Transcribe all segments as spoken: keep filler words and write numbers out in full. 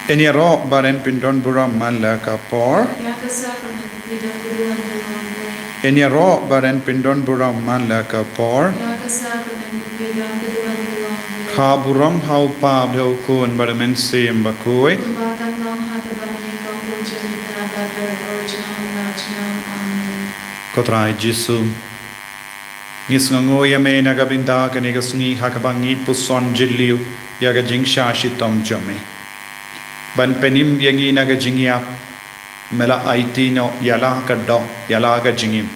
Yn ïaroh ba ren pyndon burom man la ka por. Ïa ka sakrament ka phi dang ka duwan ka long. Yn ïaroh ba ren pyndon burom man la ka por. Ïa ka sakrament ka phi dang ka duwan ka long. Kha burom ha u Kpa bad ha u Khun bad ha u Mynsiem Bakhuid. Kumba ka long ha kaba nyngkong, kumjuh, mynta bad baroh jong la jong. Amen. Ko Trai Jisu, ngi sngewnguh ïa me na ka bynta kane ka sngi ha kaba ngi puson jylliew ïa ka jingshah shitom jong me. Ban pynim ïa ngi na ka jingïap, me la aiti noh ïa la ka doh, ïa la ka jingim.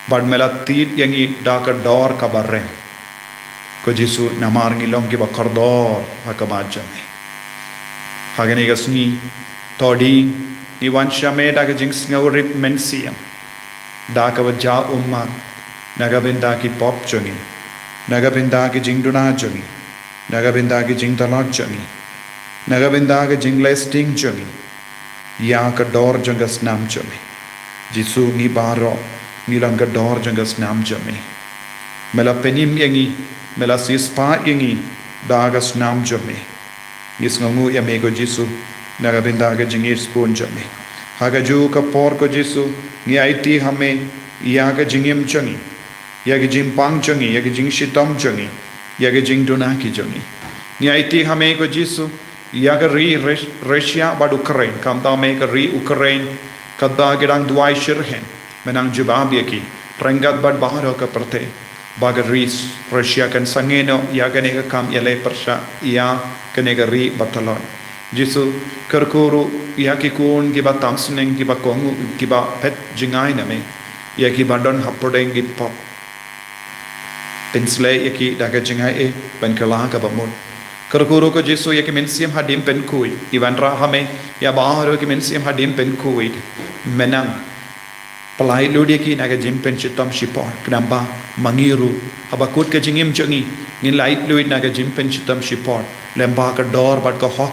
Bad me la tied ïa ngi da ka dor kaba rem. Ko Jisu, namar ngi long kiba kordor ha khmat jong me. Ha kane ka sngi, to dei ngi wan sha me da ka jingsngewrit mynsiem, da kaba jah ummat na ka bynta ki pop jong ngi, na ka bynta ki jingduna jong ngi, na ka bynta ki jingtlot jong ngi, na ka bynta ki jingleh sting jong ngi, ïa ka dor jong ka snam jong me. Jisu, ngi baroh ngi long ka dor jong ka snam jong me. Me la pynim ïa ngi, me la siewspah ïa ngi da ka snam jong me. Ngi sngewnguh ïa me ko Jisu na ka bynta ka jingïeit sbun jong me. Ha kajuh ka por ko Jisu, ngi aiti ha me ïa ka jingim jong ngi, ïa ka jingpang jong ngi, ïa ka jingshitom jong ngi, ïa ka jingduna ki jong ngi. Ngi aiti ha me ko Jisu ïa ka ri Rus-, Russia bad Ukraine, khamtam eh ka ri Ukraine, kata ki dang duwai shitrhem, me nang jubab ïa ki ryngkat bad baroh ka pyrthei, ba ka ri Russia kan sangeh noh ïa kane ka kam ïaleh pyrshah ïa kane ka ri ba tlot. Jisu, kyrkhu ruh ïa ki khun kiba tam sneng, kiba kohnguh, kiba phet jngai na me, ïa kiba don hapdeng ki pop. Pynshlei ïa ki da ka jingaiei, ban kylla kaba mut. Kyrkhu ruh ko Jisu ïa ki mynsiem hadien pynkhuid, ki wanrah ha me, ïa baroh ki mynsiem hadien pynkhuid, me nang pyllait lut ïa ki na ka jingpynshitom shipor, khnang ba ma ngi ruh, haba kut ka jingim jong ngi, ngin lait lut na ka jingpynshitom shipor lem bad ka dor bad ka hok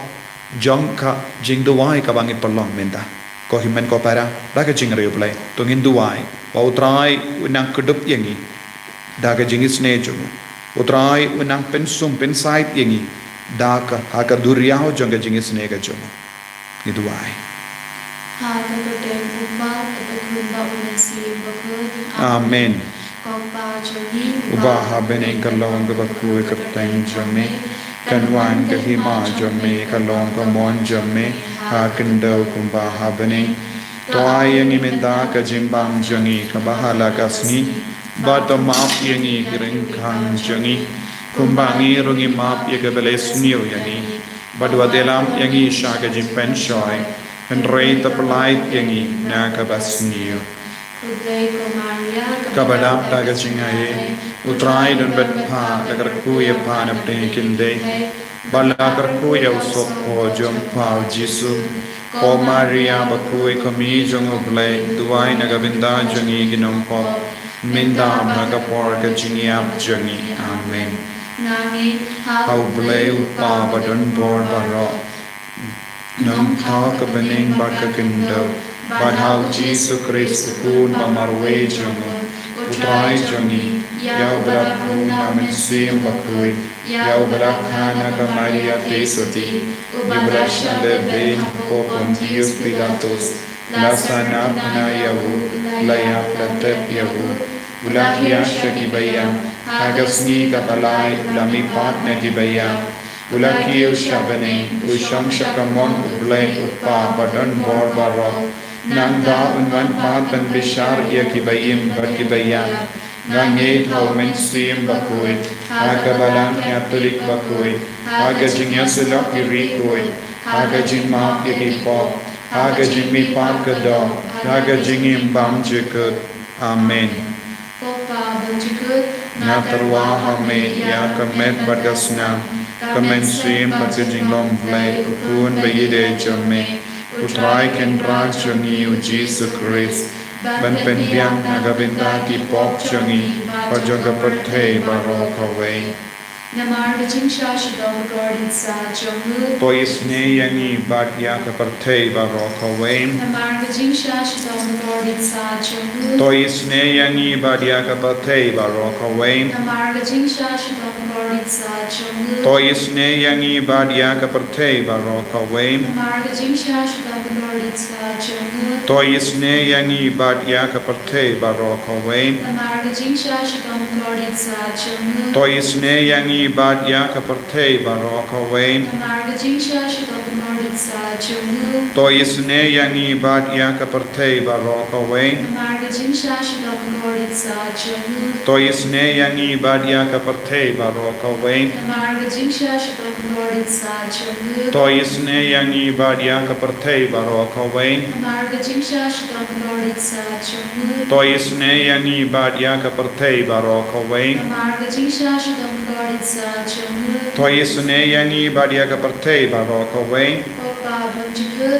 jong ka jingduwai kaba ngi pynlong mynta. Ko hynmen ko para, da ka jingriewblei to ngin duwai ba U Trai un nang kdup ïa ngi da ka jingisynei jong u. U Trai un nang pynsum pynsaid ïa ngi da ka, ha ka duriaw jong ka jingisynei ka jong u. Ngi duwai. Ha ka kyrteng U Kpa, bad U Khun bad U Mynsiem Bakhuid. Amen. Amen. Ko Kpa jong ngi uba ha bneng, ka long kaba khuid ka kyrteng jong me. Kan wan ka hima jong me, ka long ka mon jong me ha khyndew kumba ha bneng. To ai ïa ngi mynta ka jingbam jong ngi kaba ha la ka sngi, bad to map ïa ngi ki ryngkang jong ngi, kumba ngi ruh ngi map ïa kiba leh sniew ïa ngi. Bad wat ïalam ïa ngi sha ka jingpynshoi, hynrei to pyllait ïa ngi na kaba sniew. Khublei ko Maria, kaba dap da ka jingaiei, U Trai don bad pha, la kyrkhu ïa pha na pdeng ki khyndai, bad la kyrkhu ïa u sohphoh jong pha U Jisu. Ko Maria bakhuid, ko Mei jong U Blei, duwai na ka bynta jong ngi ki nongpop, mynta bad ha ka por ka jingïap jong ngi. Amen. Nga ngeit ha U Blei U Kpa badonbor baroh, Nongthaw ka bneng bad ka khyndew, bad ha U Jisu Khrist U Khun ba marwei jong u, U Trai jong ngi, ïa uba la bun na u Mynsiem Bakhuid, ïa uba la kha na ka Maria Theisotti, ïa uba la shah lehbeiñ ha u Pontius Pilatus, la sahnarphna ïa u, la ïap la tep ïa u, u la khiah sha kiba ïap, ha ka sngi kaba lai u la mihpat na kiba ïap, u la kiew sha bneng, u shong sha kamon U Blei U Kpa badonbor baroh. Nangta un wan pat ban bishar ïa kiba im bad kiba ïap. Nga ngeit ha U Mynsiem Bakhuid, ha ka Balang Katholik bakhuid, ha ka jingïasyllok ki riewkhuid, ha ka jingmap ïa ki pop, ha ka jingmihpat ka doh, ha ka jingim bymjukut. Amen. Ko Kpa bymjukut, nga tyrwa ha me ïa ka met bad ka snam, ka mynsiem bad ka jinglong Blei U Khun ba ïeid jong me, U Trai Kynrad jong ngi U Jisu Khrist, ban pynbiang na ka bynta ki pop jong ngi bad jong ka pyrthei baroh kawei. Namar ka jingshah shitom bakordit saja jong u. To isynei ïa ngi bad ïa ka pyrthei baroh kawei. Namar ka jingshah shitom bakordit saja jong u. To isynei ïa ngi bad ïa ka pyrthei baroh kawei. Namar ka jingshah shitom bakordit To isynei ïa ngi bad ïa ka pyrthei baroh kawei. To isynei ïa ngi bad ïa ka pyrthei baroh kawei. To isynei ïa ngi bad ïa ka pyrthei baroh kawei. To isynei ïa ngi bad ïa ka pyrthei baroh kawei. To isynei ïa ngi bad ïa ka pyrthei baroh kawei. To isynei ïa ngi bad ïa ka pyrthei baroh kawei. To isynei ïa ngi bad ïa ka pyrthei baroh kawei. To isynei ïa ngi bad ïa ka pyrthei baroh kawei.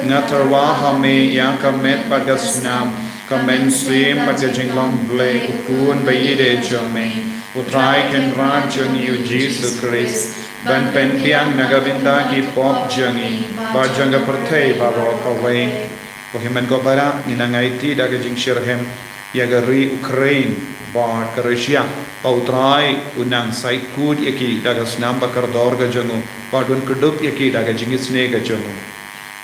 Nga tyrwa ha me ïa ka met bad ka snam, ka mynsiem bad ka jinglong Blei u Khun ba ïeit jong me, U Trai Kynrad jong ngi U Jisu Khrist, ban pynbiang na ka bynta ki pop jong ngi bad jong ka pyrthei baroh kawei. Ko hynmen ko para, ngi nang aiti da ka jingshitrhem ïa ka ri Ukraine bad ka Russia, ba U Trai un nang sait kut ïa ki da ka snam ba kordor ka jong u, bad un kdup ïa ki da ka jingisynei ka jong u.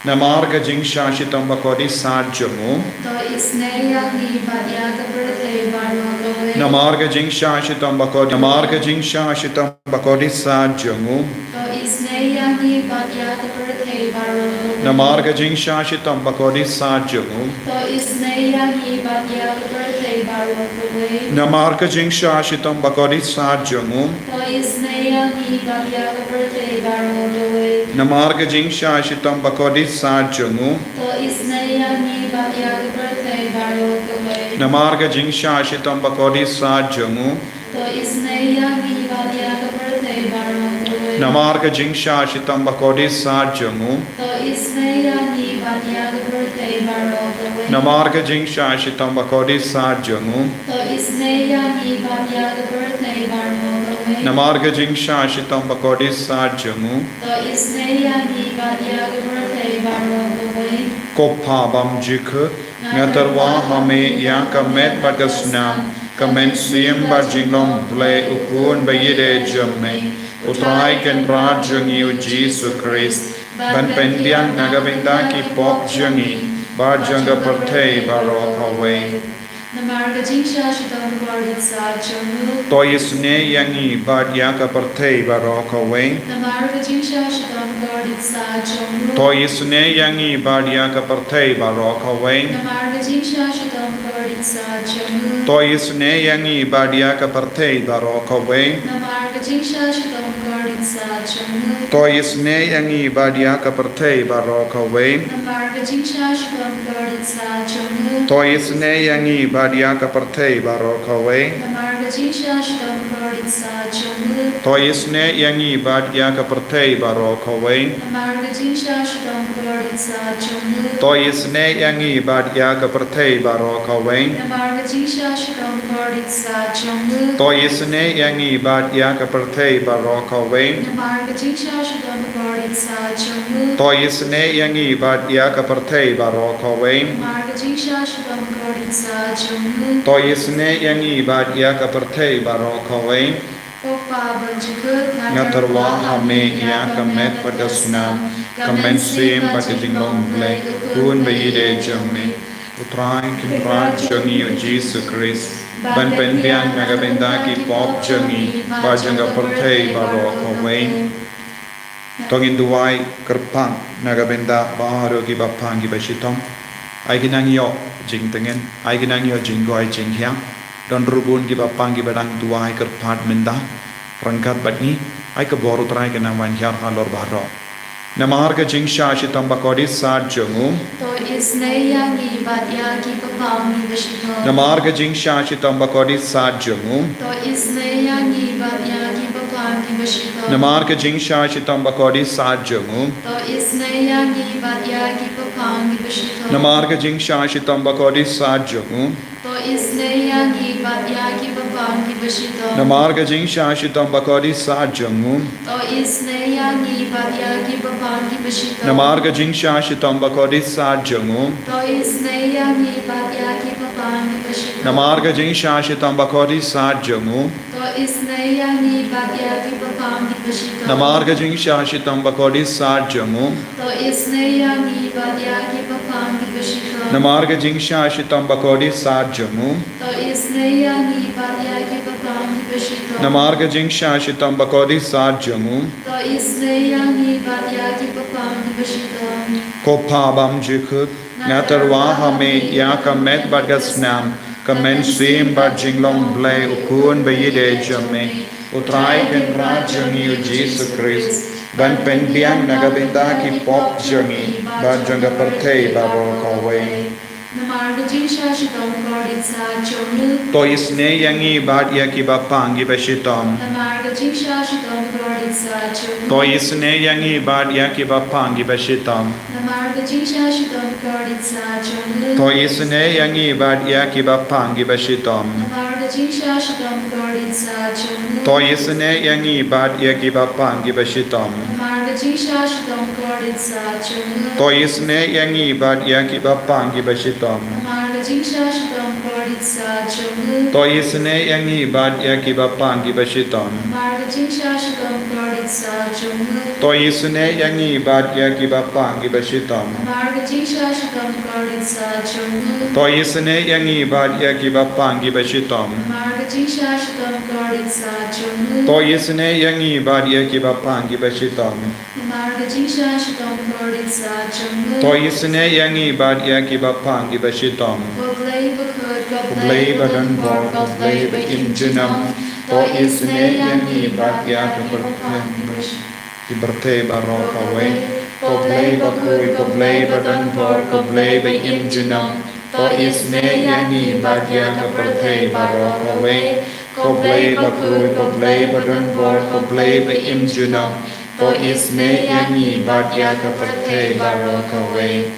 Namar ka jingshah shitom bakordit sat jong u. To isynei ïa ngi bad ïa ka pyrthei baroh kawei. Namar ka jingshah shitom bakordit, namar ka jingshah shitom bakordit sat jong u. To isynei ïa ngi bad ïa ka pyrthei baroh kawei. Namar ka jingshah shitom bakordit sat jong u. To isynei ïa ngi bad ïa ka pyrthei baroh kawei. Namar ka jingshah shitom bakordit sat jong u. To isynei ïa ngi bad ïa ka pyrthei baroh kawei. Namar ka jingshah shitom bakordit sat jong u. To isynei ïa ngi bad ïa ka pyrthei baroh kawei. Namar ka jingshah shitom bakordit sat jong u. To isynei ïa ngi bad ïa ka pyrthei baroh kawei. Namar ka jingshah shitom bakordit sat jong u. To isynei ïa ngi bad ïa ka pyrthei baroh kawei. Namar ka jingshah shitom bakordit sat jong u. To isynei ïa ngi bad ïa ka pyrthei baroh kawei. Namar ka jingshah shitom bakordit sat jong u. To isynei ïa ngi bad ïa ka pyrthei baroh kawei. Ko Pa bymjukut, nga tyrwa ha me ïa ka met bad ka snam, ka mynsiem bad jinglong Blei u Khun ba ïeit jong me, U Trai Kynrad jong ngi U Jisu Khrist, ban pynbiang na ka bynta ki pop jong ngi bad jong ka pyrthei baroh kawei. Namar ka jingshah shitom bakordit sat jong u. To isynei ïa ngi bad ïa ka pyrthei baroh kawei. Namar ka jingshah shitom bakordit sat jong u. To isynei ïa ngi bad ïa ka pyrthei baroh kawei. Namar ka jingshah shitom bakordit sat jong u. To isynei ïa ngi bad ïa ka pyrthei baroh kawei. Namar ka jingshah shitom bakordit sat jong u. To isynei ïa ngi bad ïa ka pyrthei baroh kawei. Namar ka jingshah shitom bakordit sat jong u. To isynei ïa ngi bad ïa ka pyrthei baroh kawei. Namar ka jingshah shitom bakordit sat jong u. To isynei ïa ngi bad ïa ka pyrthei baroh kawei. Namar ka jingshah shitom bakordit sat jong u. To isynei ïa ngi bad ïa ka pyrthei baroh kawei. Namar ka jingshah shitom bakordit sat jong u. To isynei ïa ngi bad ïa ka pyrthei baroh kawei. Namar ka jingshah shitom bakordit sat jong u. To isynei ïa ngi bad ïa ka pyrthei baroh kawei. Namar ka jingshah shitom bakordit sat jong u. To isynei ïa ngi bad ïa ka pyrthei baroh kawei. Ko Pa bymjukut, nga tyrwa ha me ïa ka met bad ka snam, ka mynsiem bad ka jinglong Blei u Khun ba ïeit jong me, U Trai Kynrad jong ngi U Jisu Khrist, ban pynbiang na ka bynta ki pop jong ngi bad jong ka pyrthei baroh kawei. To ngin duwai kyrpang na ka bynta baroh ki bapang ki bashitom. Ai ki nang ïoh jingtngen, ai ki nang ïoh jingkoit jingkhiah. Don ruh bun ki bapang ki ba dang duwai kyrpad mynta ryngkat bad ngi. Ai ka bor U Trai ka nang wan hiar halor baroh. Namar ka jingshah shitom bakordit sat jong u. To isynei ïa ngi bad ïa ki bapang ki bashitom. Namar ka jingshah shitom bakordit sat jong u. To isynei ïa ngi bad ïa ki bapang ki bashitom. Namar ka jingshah shitom bakordit sat jong u. To isynei ïa ngi bad ïa ki bapang ki bashitom. Namar ka jingshah shitom bakordit sat jong u. To isynei ïa ngi bad ïa ki bapang ki bashitom. Namar ka jingshah shitom bakordit sat jong u. To isynei ïa ngi bad ïa ki bapang ki bashitom. Namar ka jingshah shitom bakordit sat jong u. To isynei ïa ngi bad ïa ki bapang ki bashitom. Namar ka jingshah shitom bakordit sat jong u. To Isynei ïa ngi bad ïa kiba pang kiba shitom. Namar ka jingshah shitom bakordit sat jong u. To isynei ïa ngi bad ïa kiba pang kiba shitom. Namar ka jingshah shitom bakordit sat jong u. To isynei ïa ngi bad ïa kiba pang kiba shitom. Namar ka jingshah shitom bakordit sat jong u. To isynei ïa ngi bad ïa kiba pang kiba shitom. Ko Pa bymjukut, nga tyrwa ha me ïa ka met bad ka snam, ka mynsiem bad jinglong Blei u Khun baïadei jong me, U Trai Kynrad jong ngi U Jisu Khrist, ban pynbiang na ka bynta ki pop jong ngi bad jong ka pyrthei baroh kawei. Namar ka jingshah shitom bakordit sat jong u. To isynei ïa ngi bad ïa kiba pang kiba shitom. Namar ka jingshah shitom bakordit sat jong u. To isynei ïa ngi bad ïa kiba pang kiba shitom. Namar ka jingshah shitom bakordit sat jong u. To isynei ïa ngi bad ïa kiba pang kiba shitom. Namar ka jingshah shitom bakordit sat jong u. To isynei ïa ngi bad ïa kiba pang kiba shitom. Namar ka jingshah shitom bakordit sat jong u. To isynei ïa ngi bad ïa kiba pang kiba shitom. Namar ka jingshah shitom bakordit sat jong u. To isynei ïa ngi bad ïa kiba pang kiba shitom. Namar ka jingshah shitom bakordit sat jong u. To isynei ïa ngi bad ïa kiba pang kiba shitom. Namar ka jingshah shitom bakordit sat jong u. To isynei ïa ngi bad ïa kiba pang kiba shitom. Namar ka jingshah shitom bakordit sat jong u. To isynei ïa ngi bad ïa kiba pang kiba shitom. Namar ka jingshah shitom bakordit sat jong u. To isynei ïa ngi bad ïa kiba pang kiba shitom. Ko Blei bakhuid, ko Blei badonbor, ko Blei ba im junom. To isynei ïa ngi bad ïa ka pyrthei, ki pyrthei baroh kawei. Ko Blei bakhuid, ko Blei badonbor, ko Blei ba im junom. To isynei ïa ngi bad ïa ka pyrthei baroh kawei. Ko Blei bakhuid, ko Blei badonbor, ko Blei ba im junom. To isynei ïa ngi bad ïa ka pyrthei baroh kawei.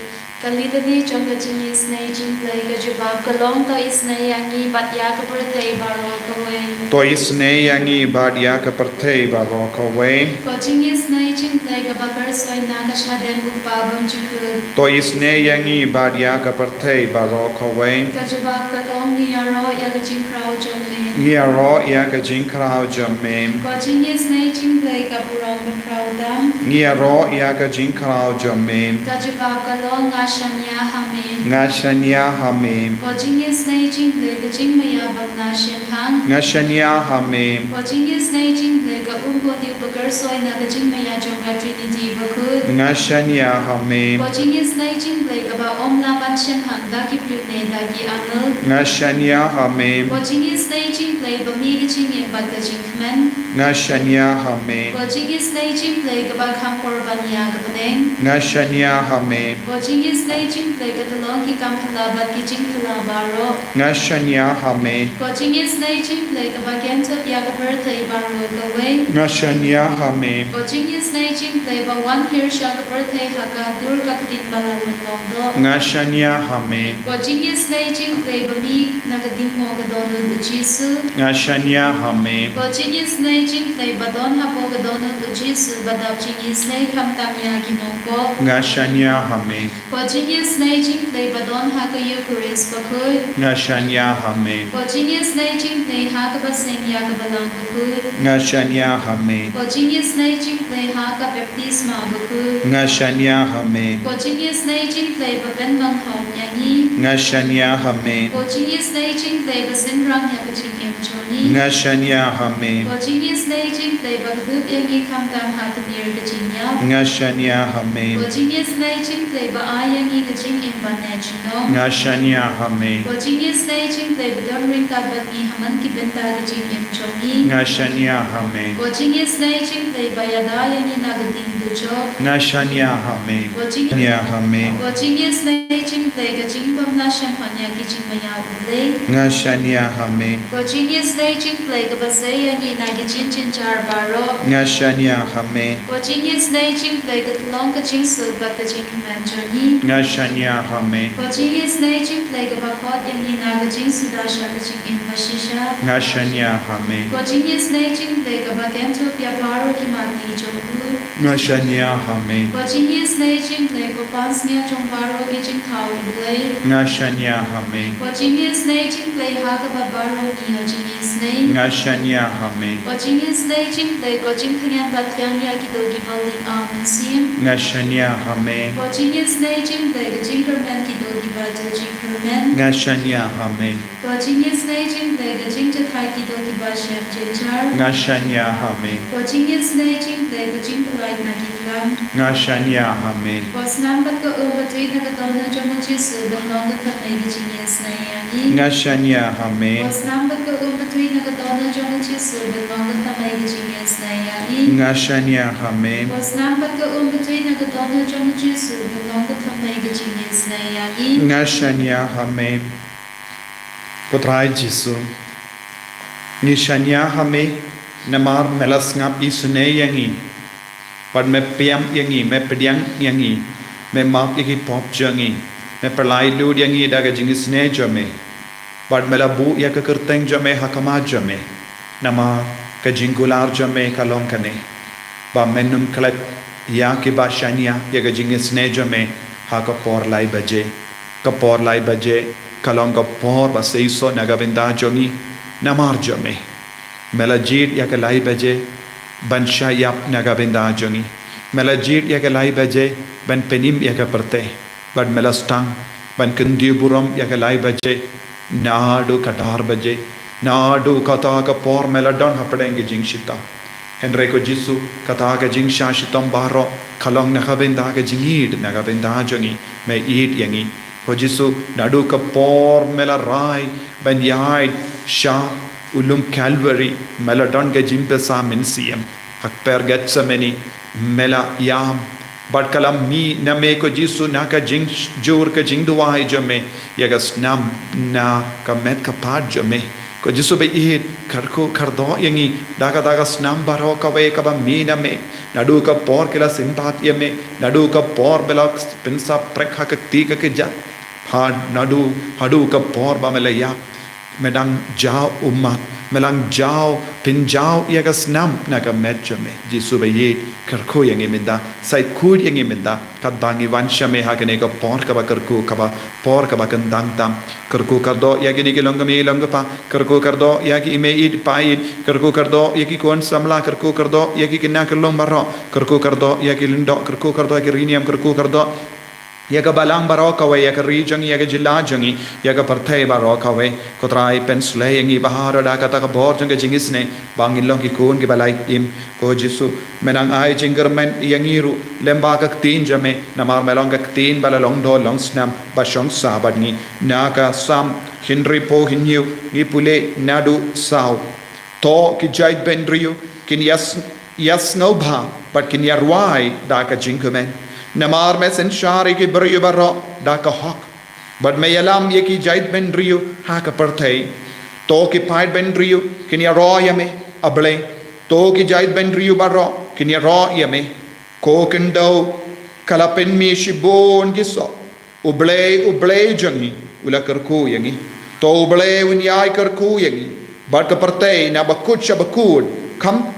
Ka litany jong ka jingisynei jingblei ka jubab ka long: To isynei ïa ngi bad ïa ka pyrthei baroh kawei. To isynei ïa ngi bad ïa ka pyrthei baroh kawei. Ko jingisynei jingblei kaba kyrsoi na ka shadem U Kpa bymjukut. To isynei ïa ngi bad ïa ka pyrthei baroh kawei. Ka jubab ka long: Ngi ïaroh ïa ka jingkhraw jong me. Ngi ïaroh ïa ka jingkhraw jong me. Ko jingisynei jingblei ka burom bakhraw tam. Ngi ïaroh ïa ka jingkhraw jong me. Ka jubab ka long: Nga shaniah ha me. Nga shaniah ha me. Ko jingisynei jingblei ka jingmaïa bymlah shemphang. Nga shaniah ha me. Ko jingisynei jingblei ka umphniuh ba kyrsoi na ka jingmaïa jong ka Trinity bakhuid. Nga shaniah ha me. Ko jingisynei jingblei kaba ym lah ban shemphang da ki briew ne da ki angel. Nga shaniah ha me. Ko jingisynei jingblei ba mih ka jingim bad ka jingkmen. Nga shaniah ha me. Ko jingisynei jingblei kaba kham por ban ïa ka bneng. Nga shaniah ha me. Ko jingisynei jingblei ka tyllong ki kam phylla bad ki jingphylla baroh. Nga shaniah ha me. Ko jingisynei jingblei kaba kynthup ïa ka pyrthei baroh kawei. Nga shaniah ha me. Ko jingisynei jingblei ba wan hiar sha ka pyrthei ha ka dur ka ktien ba la long doh. Nga shaniah ha me. Ko jingisynei jingblei ba mih na ka diengmo ka dohnud U Jisu. Nga shaniah ha me. Ko jingisynei jingblei ba don hapoh ka dohnud U Jisu ba dap jingisynei khamtam ïa ki nongpop. Nga shaniah ha me. Ko jingisynei jingblei ba don ha ka Eukharist bakhuid. Nga shaniah ha me. Ko jingisynei jingblei ha kaba seng ïa ka Balang bakhuid. Nga shaniah ha me. Ko jingisynei jingblei ha ka baptisma bakhuid. Nga shaniah ha me. Ko jingisynei jingblei ba pynmangkhot ïa ngi. Nga shaniah ha me. Ko jingisynei jingblei ba synran ïa ka jingim jong ngi. Nga shaniah ha me. Ko jingisynei jingblei ba kdup ïa ngi khamtam ha ka mir ka jingïap. Nga shaniah ha me. Ko jingisynei jingblei ba ai ïa ngi ka jingim ban ïa junom. Nga shaniah ha me. Ko jingisynei jingblei ba don ryngkat bad ngi ha man ki bynta ka jingim jong ngi. Nga shaniah ha me. Ko jingisynei jingblei ba ïada ïa ngi na ka ding dujok. Nga shaniah ha me. Ko jing- Shaniah ha me. Ko jingisynei jingblei ka jingbymlah shemphang ïa ki jingmaïa U Blei. Nga shaniah ha me. Ko jingisynei jingblei kaba sei ïa ngi na ki jingjynjar baroh. Nga shaniah ha me. Ko jingisynei jingblei ka tyllong ka jingsuk bad ka jingkmen jong ngi. Nga shaniah ha me. Ko jingisynei jingblei kaba khot ïa ngi na ka jingsuda sha ka jingim bashisha. Nga shaniah ha me. Ko jingisynei jingblei kaba kynthup ïa baroh ki mane jong u. Nga shaniah ha me. Ko jingisynei jingblei ko pansngiat jong baroh ki jingthaw U Blei. Nga shaniah ha me. Ko jingisynei jingblei ha kaba baroh ngi ïoh jingisynei. Nga shaniah ha me. Ko jingïaseng jong U Blei, ko jingtyngan bad tang ïa ki doh kiba lik, amen. Nga shaniah ha me. Ko jingïaseng jong U Blei, ko jingkyrmen ki doh kiba ju jingkyrmen. Nga shaniah ha me. Ko jingïaseng jong U Blei, ko jingjahthait ki doh kiba sheptieng jar. Nga shaniah ha me. Ko jingïaseng jong U Blei, ko jingpyllait na ki klam. Nga shaniah ha me. Ko snam bad ko um ba tui na ka dohnud jong U Jisu, ban long ka thymmei ka jingïaseng ïa ngi. Nga shaniah ha me. Ko snam bad ko um ba tui na ka dohnud jong U Jisu, ban long ka thymmei ka jingïaseng ïa ngi. Nga shaniah ha me. Ko snam bad ko um ba tui na ka dohnud jong U Jisu, ban long ka thymmei ka jingïaseng ïa ngi. Nga shaniah ha me. Ko Trai Jisu, ngi shaniah ha me, namar me la sngap isynei ïa ngi. Bad me pdiang ïa ngi, me pdiang ïa ngi, me map ïa ki pop jong ngi, me pyllait lut ïa ngi da ka jingisynei jong me. Bad me la buh ïa ka kyrteng jong me ha khmat jong me. Namar ka jingkular jong me ka long kane, ba men ym klet ïa kiba shaniah ïa ka jingisynei jong me ha ka por lai baje. Ka por lai baje ka long ka por ba seisoh na ka bynta jong ngi, namar jong me. Me la jied ïa ka lai baje ban shah ïap na ka bynta jong ngi. Me la jied ïa ka lai baje ban pynim ïa ka pyrthei. Bad me la sdang ban kyntiew burom ïa ka lai baje naduh ka dar baje, naduh kata ka por me la don hapdeng ka jingshitom. Hynrei ko Jisu, kata ka jingshah shitom baroh ka long na ka bynta ka jingïeit, na ka bynta jong ngi, me ïeit ïa ngi. Ko Jisu, naduh ka por me la rai ban ïaid sha u lum Calvary, me la don ka jingpynsah mynsiem. Ha kper Gethsemane me la ïam, bad ka la mih na me ko Jisu na ka jingjur ka jingduwai jong me ïa ka snam na ka met ka phad jong me. Ko Jisu baieit, kyrkhu kyrdoh ïa ngi da kata ka snam baroh kawei kaba mih na me. Naduh ka por ki la syntat ïa me, naduh ka por ba la pynsah prek ha ka kti ka kjat, ha naduh, haduh ka por ba me la ïap, me dang jaw ummat, me dang jaw, pynjaw ïa ka snam na ka met jong me. Jisu baieit, kyrkhu ïa ngi mynta, sa khuid ïa ngi mynta, katba ngi wan sha me ha kane ka por kaba kyrkhu, kaba por kaba kyndang tam. Kyrkhu kyrdoh ïa kine ki longkmie longkpa, kyrkhu kyrdoh ïa ki i mei i pa i, kyrkhu kyrdoh ïa ki khun samla, kyrkhu kyrdoh ïa ki khynnah khyllung baroh, kyrkhu kyrdoh ïa ki lyngdoh, kyrkhu kyrdoh ïa ki rynïeng, kyrkhu kyrdoh ïa ka balang baroh kawei, ïa ka ri jong ngi, ïa ka jylla jong ngi, ïa ka pyrthei baroh kawei. Ko Trai, pynshlei ïa ngi baroh da kata ka bor jong ka jingisynei, ba ngin long ki khun kiba la im. Ko Jisu, me dang ai jingkyrmen ïa ngi ruh lyngba ka ktien jong me, namar me long ka ktien ba la long doh long snam, ba shong sah bad ngi. Na ka Salm hynriewphew hynñiew ngi pule naduh saw: To ki jaitbynriew kin ïas ïasngewbha bad kin ïarwai da ka jingkmen. Namar me synshar ïa ki briew baroh da ka hok, bad me ïalam ïa ki jaitbynriew ha ka pyrthei. To ki paidbynriew kin ïaroh ïa me, A Blei. To ki jaitbynriew baroh kin ïaroh ïa me. Ko khyndew ka la pynmih shibun ki soh. U Blei, U Blei jong ngi u la kyrkhu ïa ngi. To U Blei un ïai kyrkhu ïa ngi, bad ka pyrthei na bakut sha bakut kam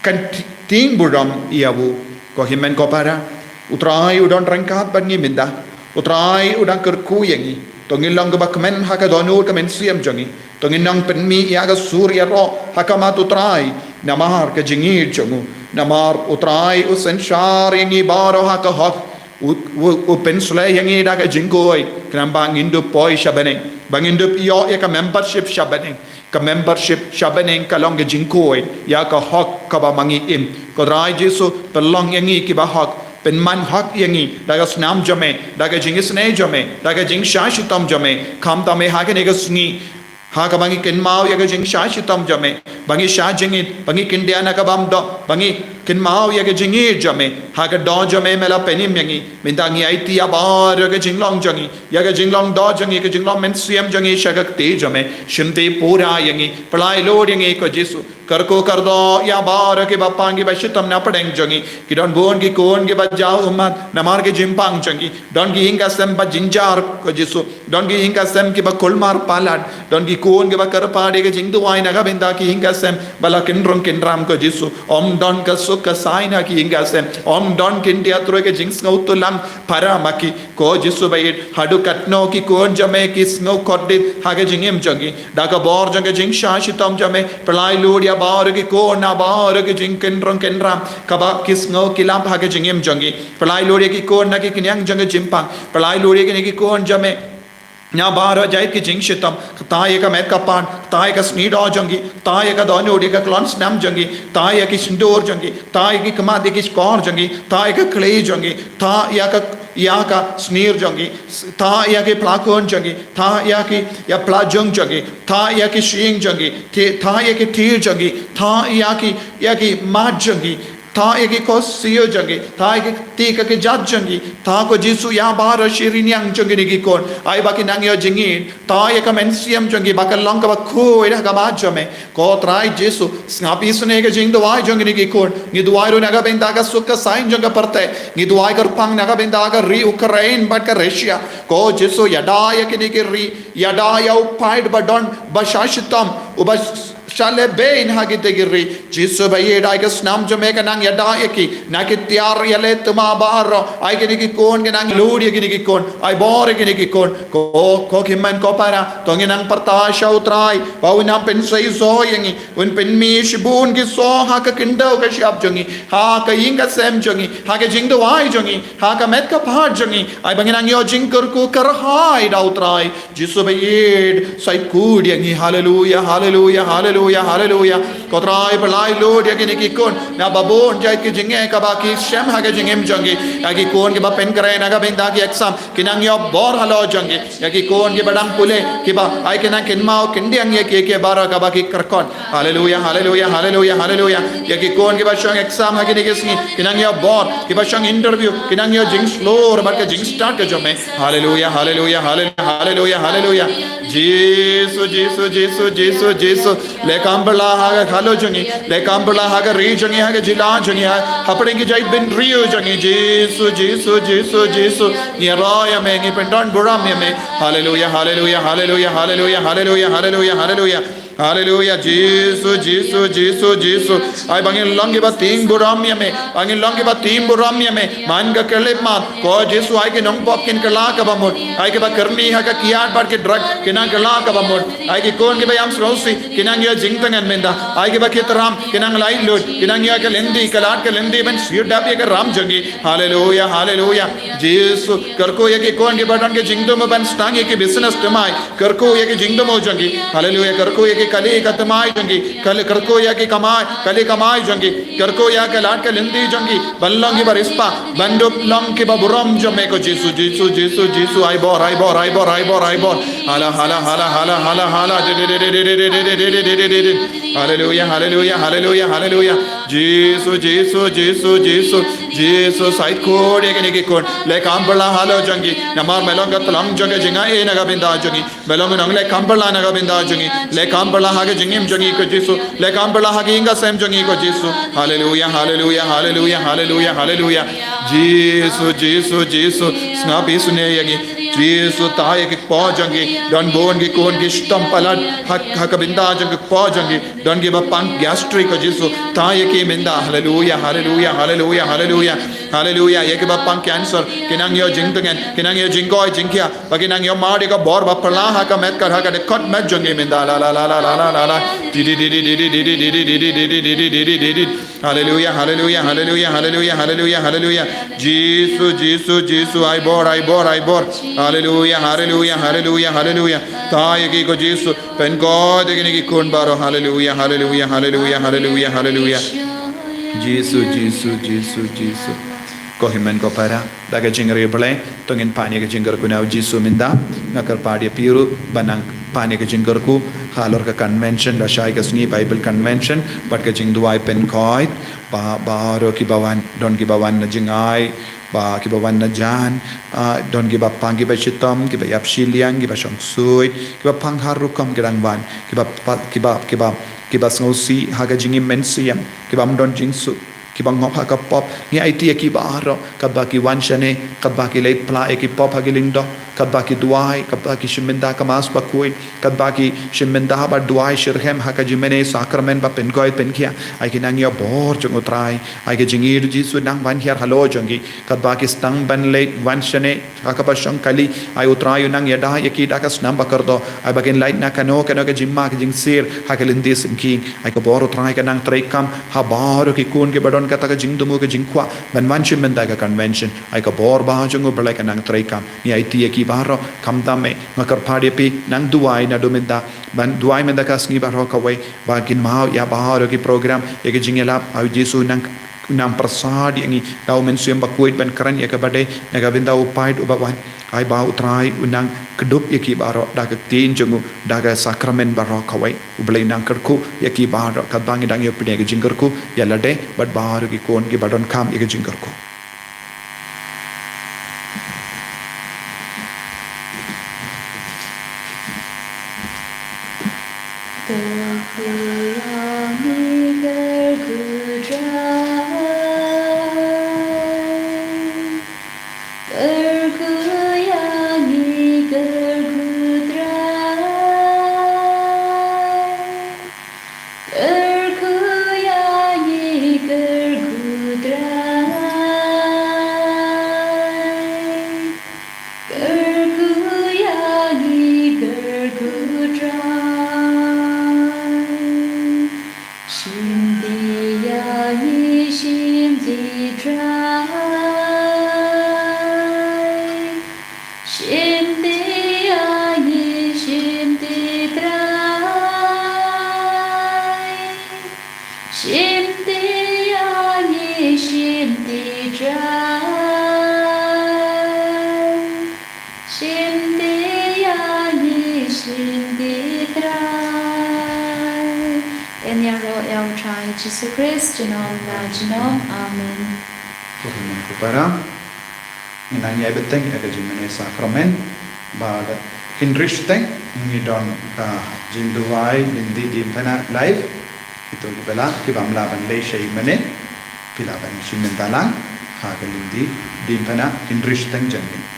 kan ti-, tieng burom ïa u. Ko hynmen ko para, U Trai u don ryngkat bad ngi mynta. U Trai u dang kyrkhu ïa ngi. To ngin long kiba kmen ha ka dohnud ka mynsiem jong ngi. To ngin nang pynmih ïa ka sur ïaroh ha khmat U Trai namar ka jingïeit jong u. Namar U Trai u synshar ïa ngi baroh ha ka hok. U, u, u pynshlei ïa ngi da ka jingkhuid, khnang ba ngin dup poi sha bneng, ba ngin dup ïoh ïa ka membership sha bneng. Ka membership sha bneng ka long ka jingkhuid ïa ka hok kaba ma ngi im. Ko Trai Jisu, pynlong ïa ngi kiba hok, pynman hok ïa ngi da ka snam jong me, da ka jingisynei jong me, da ka jingshah shitom jong me. Khamtam me ha kane ka sngi, ha kaba ngi kynmaw ïa ka jingshah shitom jong me, ba ngi shah jingit, ba ngi khyndiat na ka bym doh, ba ngi kynmaw ïa ka jingïeit jong me. Ha ka doh jong me me la pynim ïa ngi. Mynta ngi aiti ïa baroh ka jinglong jong ngi, ïa ka jinglong doh jong ngi, ka jinglong mynsiem jong ngi sha ka kti jong me. Shim ti pura ïa ngi, pyllait lut ïa ngi ko Jisu. Kyrkhu kyrdoh ïa baroh kiba pang kiba shitom na pdeng jong ngi. Ki don bun ki khun kiba jaw ummat namar ki jingpang jong ngi. Don ki ïing ki sem ba jynjar ko Jisu. Don ki ïing ki sem kiba kulmar palat. Don ki khun kiba kyrpad ïa ka jingduwai na ka bynta ki ïing ki sem ba la kynrung kynram ko Jisu. Ym don ka su suk ka sign ha ki ïing ka sem. Ym don kin ïa troi ka jingsngewthuh lang para ma ki. Ko Jisu ba ïeit, haduh katno ki khun jong me ki sngew kordit ha ka jingim jong ki. Da ka bor jong ka jingshah shitom jong me, pynlait lut ïa baroh ki khun na baroh ki jingkynrong kynram kaba ki sngew ki lap ha ka jingim jong ki. Pynlait lut ïa ki khun na ki khñiang jong ka jingpang. Pynlait lut ïa kine ki khun jong me na baroh jait ki jingshitom. Kata ïa ka met ka phad, kata ïa ka snier jong ki, kata ïa ka dohnud ïa ka khlong snam jong ki, kata ïa ki sindur jong ki, kata ïa ki khmat ïa ki shkor jong ki, kata ïa ka khlieh jong ki, kata ïa ka, ïa ka snier jong ki, kata ïa ki phla khun jong ki, kata ïa ki, ïa phla jong jong ki, kata ïa ki shyieng jong ki, kata ïa ki kti jong ki, kata ïa ki, ïa ki mat jong ki, kata ïa ki khohsiew jong ki, kata ïa ki kti ka kjat jong ki, kata ko Jisu ïa baroh shi rynïeng jong kine ki khun. Ai ba ki nang ïoh jingïeit, kata ïa ka mynsiem jong ki ba kan long kaba khuid ha ka mat jong me. Ko Trai Jisu, sngap isynei ka jingduwai jong kine ki khun. Ngi duwai ruh na ka bynta ka suk ka saiñ jong ka pyrthei. Ngi duwai kyrpang na ka bynta ka ri Ukraine bad ka Russia. Ko Jisu ïada ïa kine ki ri, ïada ïa u paid ba don ba shah shitom, uba shah lehbeiñ ha kite ki ri. Jisu ba ïeit, ai ka snam jong me ka nang ïada ïa ki. Na ki tiar ïaleh thymmai baroh, ai kine ki khun ki nang lut ïa kine ki khun, ai bor ïa kine ki khun. Ko, ko hynmen ko para, to ngin nang pyrta sha u Trai ba un nang pynseisoh ïa ngi, un pynmih shibun ki soh ha ka khyndew ka shyiap jong ngi, ha ka ïing ka sem jong ngi, ha ka jingduwai jong ngi, ha ka met ka phad jong ngi. Ai ba ngin nang ïoh jingkyrkhu kyrhai da u Trai Jisu ba ïeit. Sa khuid ïa ngi. Haleluia, haleluia, haleluia, haleluia. Ko Trai, pynlait lut ïa kine ki khun na ba bun jait ki jingeh kaba ki shem ha ka jingim jong ki. Ïa ki khun kiba pynkhreh na ka bynta ki exam, ki nang ïoh bor halor jong ki. Ïa ki khun kiba dang pule, kiba ai ki nang kynmaw kyndiang ïa ki, ki baroh kaba ki kyrkhu. Haleluia, haleluia, haleluia, haleluia. Ïa ki khun kiba shong exam ha kine ki sngi, ki nang ïoh bor, kiba shong interview, ki nang ïoh jingshlur bad ka jingstad ka jong me. Haleluia, haleluia, haleluia, haleluia, haleluia. Jisu, Jisu, Jisu, Jisu, Jisu. Leh kam phylla ha ka khadar jong ngi, leh kam phylla ha ka ri jong ngi, ha ka jylla jong ngi, ha, hapdeng ki jaitbynriew jong ngi. Jisu, Jisu, Jisu, Jisu. Ngi ïaroh ïa me, ngi pyndon burom ïa me. Haleluia, haleluia, haleluia, haleluia, haleluia, haleluia, haleluia. Haleluia, Jisu, Jisu, Jisu, Jisu. Ai ba ngin long kiba tieng burom ïa me, ba ngin long kiba tieng burom ïa me. Man ka khyllipmat, ko Jisu, ai ki nongpop kin kylla kaba mut. Ai kiba kyrni ha ka kiad bad ki drug, kin nang kylla kaba mut. Ai ki khun kiba ïam sngewsih, kin nang ïoh jingtngen mynta. Ai kiba kit ram, kin nang laitluid, kin nang ïoh ka lynti, ka lad ka lynti ban siew dap ïa ka ram jong ki. Haleluia, haleluia. Jisu, kyrkhu ïa ki khun kiba don ka jingthmu ban sdang ïa ki business thymmai. Kyrkhu ïa ki jingthmu jong ki. Haleluia. Kyrkhu ïa ki kali ka thymmai jong ki. Kali, kyrkhu ïa ki kamai, kali kamai jong ki. Kyrkhu ïa ka lad ka lynti jong ki. Ban long kiba riewspah, ban dup long kiba burom jong me ko Jisu, Jisu, Jisu, Jisu. Ai bor, ai bor, ai bor, ai bor, ai bor. Hala, hala, hala, hala, hala, hala. Haleluia, haleluia, haleluia, haleluia. Jisu, Jisu, Jisu, Jisu. Jisu, sa khuid ïa kine ki khun. Leh kam phylla halor jong ki. Namar me long ka tlang jong ka jingai na ka bynta jong ki. Me long nongleh kam phylla na ka bynta jong ngi. Leh kam phylla ha ka jingim jong ngi ko Jisu. Leh kam phylla ha ka ïing ka sem jong ngi ko Jisu. Haleluia, haleluia, haleluia, haleluia, haleluia. Jisu, Jisu, Jisu. Sngap isynei ïa ngi. Jisu, tai ïa ki kpoh jong ngi. Don bun ki khun ki shitom palat ha, ha ka bynta jong ki kpoh jong ngi. Don kiba pang gastric ko Jisu. Tai ïa ki mynta. Haleluia, haleluia, haleluia, haleluia. Haleluia. Ïa kiba pang cancer, ki nang ïoh jingtngen, ki nang ïoh jingkoit jingkhiah. Ba ki nang ïoh mad ïa ka bor ba phylla ha ka met ka, ha ka dkhot met jong ngi mynta. La, la, la. Di, di, di. Haleluia, haleluia, haleluia, haleluia, haleluia, haleluia. Jisu, Jisu, Jisu, ai bor, ai bor, ai bor. Haleluia, haleluia, haleluia, haleluia. Tai ïa ki ko Jisu, pynkhuid ïa kine ki khun baroh. Haleluia, haleluia, haleluia, haleluia, haleluia. Jisu, Jisu, Jisu, Jisu. Ko hynmen ko para, da ka jingriewblei, to ngin pan ïa ka jingkyrkhu na u Jisu mynta. Nga kyrpad ïa phi ruh ban nang pan ïa ka jingkyrkhu halor ka convention, lashai ka sngi Bible convention, bad ka jingduwai pynkhuid, ba, baroh kiba wan, don kiba wan na jingai, ba kiba wan na jan, ah, don kiba pang kiba shitom, kiba ïap shiliang, kiba shong suit, kiba pang har rukom ki dang wan, kiba pa-, kiba, kiba, kiba sngewsih ha ka jingim mynsiem, kibym don jingsuk. kiba ngop ha ka pop, ngi aiti ïa ki baroh, katba ki wan shane, katba ki leit pla ïa ki pop ha ki lyngdoh, katba ki duwai, katba ki shim bynta ka Mass bakhuid, katba ki shim bynta ba duwai shitrhem ha ka jingmane sakramen ba pynkhuid pynkhiah, ai ki nang ïoh bor jong U Trai, ai ka jingïeit U Jisu nang ban hiar halor jong ki, katba ki sdang ban leit wan shane, ha kaba shong kali, ai U Trai u nang ïada ïa ki da ka snam ba kordor, ai ba kin lait na kano kano ka jingma ka jingsir, ha ka lynti syngkien, ai ka bor U Trai ka nang treikam, ha baroh ki khun kiba don kata ka jingthmu ka jingkwah, ban wan shim bynta ka convention, ai ka bor ba jong U Blei ka nang treikam, ngi aiti ïa ki baroh, khamtam eh, nga kyrpad ïa phi, nang duwai naduh mynta, ban duwai mynta ka sngi baroh kawei, ba kin map ïa baroh ki program, ïa ki jingïalap, ai U Jisu nang nang pyrsad ïa ngi da U Mynsiem Bakhuid ban kren ïa kaba dei na ka bynta u paid uba wan. Ai ba U Trai u nang kdup ïa ki baroh da ka ktien jong u da ka sakramen baroh kawei. U Blei nang kyrkhu ïa ki baroh katba ngi dang ïoh pynïaid ka jingkyrkhu ïa lade bad baroh ki khun kiba donkam ïa ka jingkyrkhu. Kyrkhu ïa ngi, kyrkhu Trai. Kyrkhu ïa ngi, kyrkhu Trai. Kyrkhu ïa ngi, kyrkhu Trai. Kyrkhu ïa ngi, kyrkhu Trai. Shim ti ïa ngi, shim ti Trai. Shim ti ïa ngi, shim ti Trai. Shim ti ïa ngi, shim ti Trai. Shim ti ïa ngi, shim ti Trai. Yn ïaroh ïa U Trai Jisu Khrist junom la junom. Amen. Ko hynmen ko para, ngi nang ïai bteng ïa ka jingmane sakramen, bad hynriew shiteng ngi don ka jingduwai lynti diengphna live. Kito kiba lah, kibym lah ban leit sha ïingmane, phi lah ban shim bynta lang ha ka lynti diengphna hynriew shiteng janmiet.